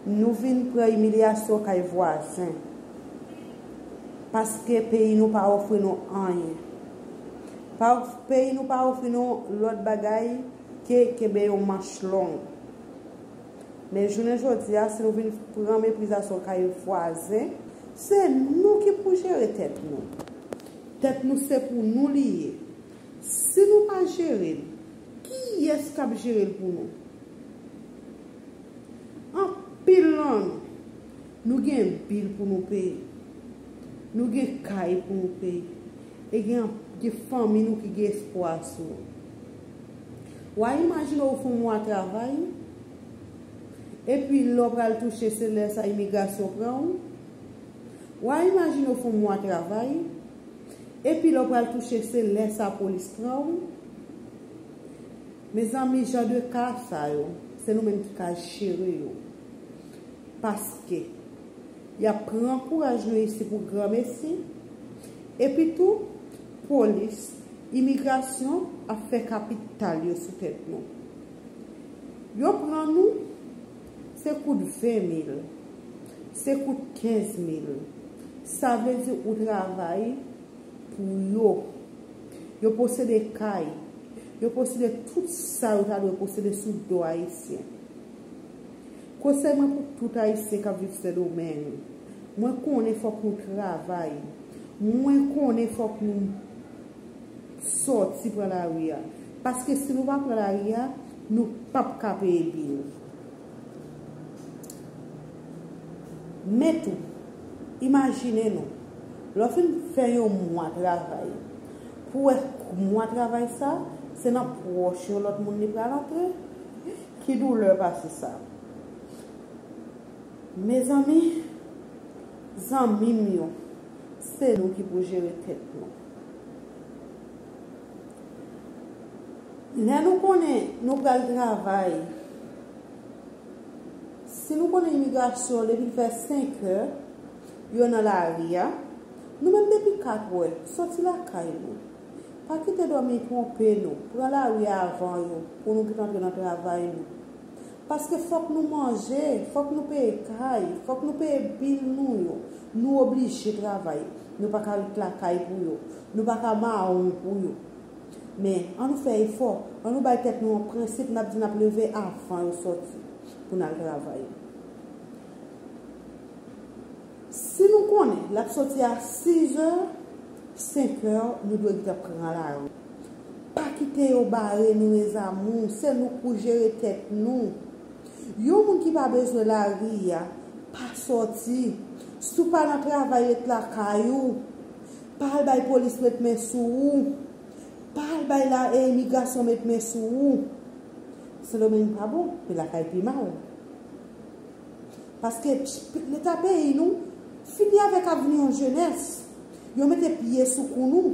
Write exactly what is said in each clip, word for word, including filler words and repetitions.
Nou vin pran imilyasyon kay vwazen. Paske peyi nou pa ofri nou anyen. Pa, peyi nou pa ofri nou lòt bagay ke kenbe yon manch long. Men jounen jodi a, si nou vin pran meprizasyon kay vwazen, se nou ki pou jere tèt nou. Tèt nou se pou nou li ye. Si nou pa jere l, kiyès k ap jere l pou nou? Anpil nan nou, nou gen bil pou nou peye. Nou gen kay pou nou peye. E gen, gen fanmi nou ki gen espwa sou nou. W a imajine w fè yon mwa travay, epi lè w pral touche, se lè sa imigrasyon pran w. W a imajine w fè yon mwa travay, epi lè w pral touche, se lè sa polis pran w. Mezanmi, jan de ka sa yo, se nou menm ki ka jere yo. Paske y ap pran kouraj nou isi pou granmesi. Epi tou, polis, imigrasyon ap fè kapital yo sou tèt nou. Yo pran nou, se kout ven mil, se kout kenz mil. Sa vle di ou travay pou yo. Yo posede kay. Yo posede tout sa yo ta dwe posede sou do ayisyen. Konsèy mwen pou tout ayisyen k ap viv Sendomeng, mwen konnen fòk nou travay. Mwen konnen fòk nou sòti pran lari a. Paske si nou pa pran lari a, nou p ap ka peye bil. Men tou, imajine nou, lè w fin fè yon mwa travay, pou w wè mwa travay sa, se nan pòch yon lòt moun li pral antre, ki doulè pase sa? Mezanmi, zanmi m yo, se nou ki pou jere tèt nou. Lè nou konnen nou pral travay, si nou konnen imigrasyon, depi l fè senk è, yo nan lari a, nou menm depi kat è, sòti lakay nou. Pa kite dòmi twonpe nou, pran lari a avan yo, pou nou gentan antre nan travay nou. Paske fòk nou manje, fòk nou peye kay, fòk nou peye bil nou yo. Nou oblije travay. Nou pa ka ret lakay pou yo. Nou pa ka mawon pou yo. Men, ann nou fè efò, ann nou bay tèt nou yon prensip, n ap di n ap leve avan yo sòti pou n al travay. Si nou konnen l ap sòti a sis è, senk è, nou dwe gentan pran lari. Pa kite yo bare nou, mes amours, se nou k pou jere tèt nou. Yon moun ki pa bezwen lari a, pa sòti. Si w pa nan travay, ret lakay ou. Pa al bay polis met men sou ou. Pa al bay la, e, imigrasyon met men sou ou. Sendomeng pa bon, men lakay pi mal. Paske leta peyi nou fini avèk avni yon jenès. Yo mete pye sou kou nou.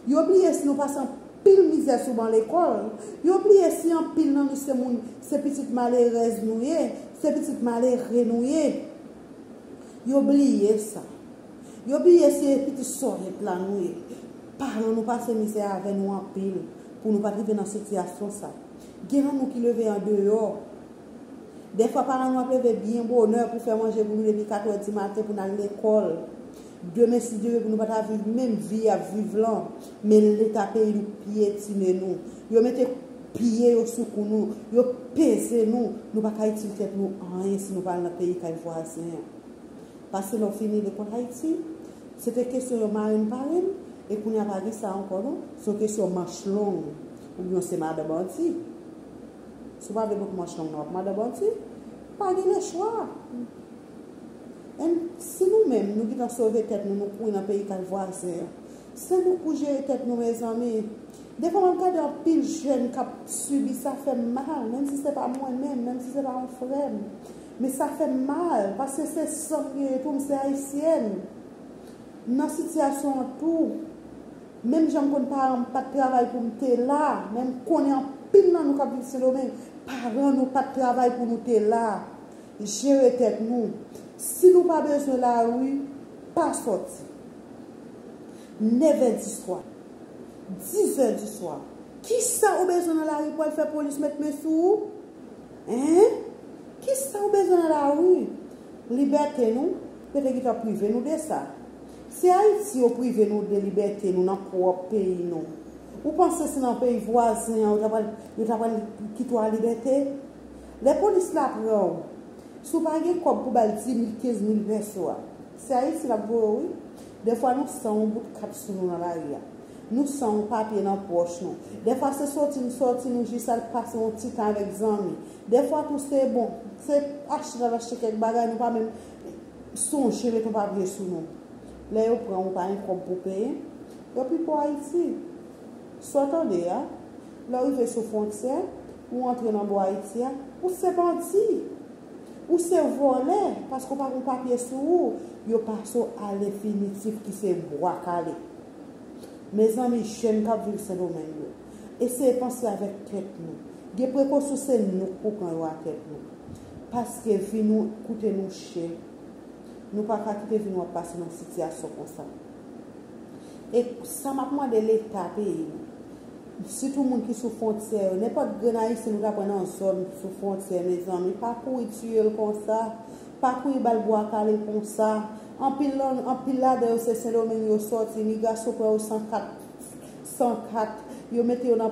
Yo bliye si nou pase anpil mizè sou ban lekòl. Yo bliye si anpil nan nou se moun, se pitit malerèz nou ye, se pitit malere nou ye. Yo bliye sa. Yo bliye se pitit sòrèt la nou ye. Paran nou pase mizè avè nou anpil pou nou pa t rive nan sitiyasyon sa. Gen nan nou ki leve andeyò. Dèfwa, paran nou ap leve byen bonè pou fè manje pou nou depi kat è di maten pou n al lekòl. Demen, si Dye vle, pou nou pa ta viv menm vi y ap viv lan. Men leta peyi nou pyetine nou. Yo mete pye yo sou kou nou. Yo peze nou. Nou pa ka itil tèt nou anyen si nou pa al nan peyi kay vwazen an. Paske lè w fini lekòl Ayiti, se te kesyon yon marenn parenn, e kounye a pa gen sa ankò non. Se yon kesyon manch long, oubyen se madan bandi. Si w pa vle bout manch long nan, w ap madan bandi. Pa gen lechwa. And si nou menm, nou gentan sove tèt nou, nou kouri nan peyi kay vwazen an, se nou k pou jere tèt nou, mezanmi. Defwa m ap gade anpil jèn k ap sibi, sa fè m mal, menm si se pa mwen menm, menm si se pa yon frè m. Men sa fè m mal, paske se san m gen yo tou, m se ayisyèn. M nan sitiyasyon an tou. Menm jan m konn paran m pa t travay pou m te la, men m konnen anpil nan nou k ap viv Sendomeng, paran nou pa t travay pou nou te la. Jere tèt nou. Si nou pa bezwen lari, pa sòti. Nèf è di swa, dis è di swa. Kisa ou bezwen nan lari pou al fè polis met men sou ou? Hein? Kisa Bezwen nan lari. Libète nou, yo te gentan prive nou de sa. Se Ayiti yo prive nou de libète nou nan pwòp peyi nou. Ou panse se nan peyi vwazen an yo ta pral, yo ta pral kite w a libète? Lè polis la pran w, si w pa gen kòb pou ba l dis mil, kenz mil pèso a, se Ayiti l ap voye w, wi. Dèfwa nou san yon bout kat sou nou nan lari a. Nou san yon papye nan pòch nou. Dèfwa se sòti n sòti nou jis al pase yon ti tan avèk zanmi. Dèfwa tou se bon, se achte n al achte kèk bagay, nou pa menm sonje met yon papye sou nou. Lè yo pran ou pa gen kòb pou peye, yo pipo Ayiti. Sa w tande a, lè w rive sou fwontyè, ou antre nan bò Ayiti a, ou se bandi. Ou se vòlè, paske w pa gen papye sou ou, yo pase w alenfinitif ki se bwa kale. Mezanmi, jèn k ap viv Sendomeng yo, eseye panse avèk tèt nou. Gen prekosyon se nou k pou pran yo a tèt nou. Paske vi nou koute nou chè. Nou pa ka kite vi nou ap pase nan sitiyasyon konsa. E sa m ap mande Leta peyi nou, sitou moun ki sou fwontyè yo, nenpòt grenn Ayisyen nou ta pran nan zòn sou fwontyè, mezanmi, pa kouri tiye l konsa, pa kouri ba l bwa kale konsa. Anpil, anpil ladan yo se Sendomeng yo sòti, migrasyon pran yo san kat, san kat, yo mete yo nan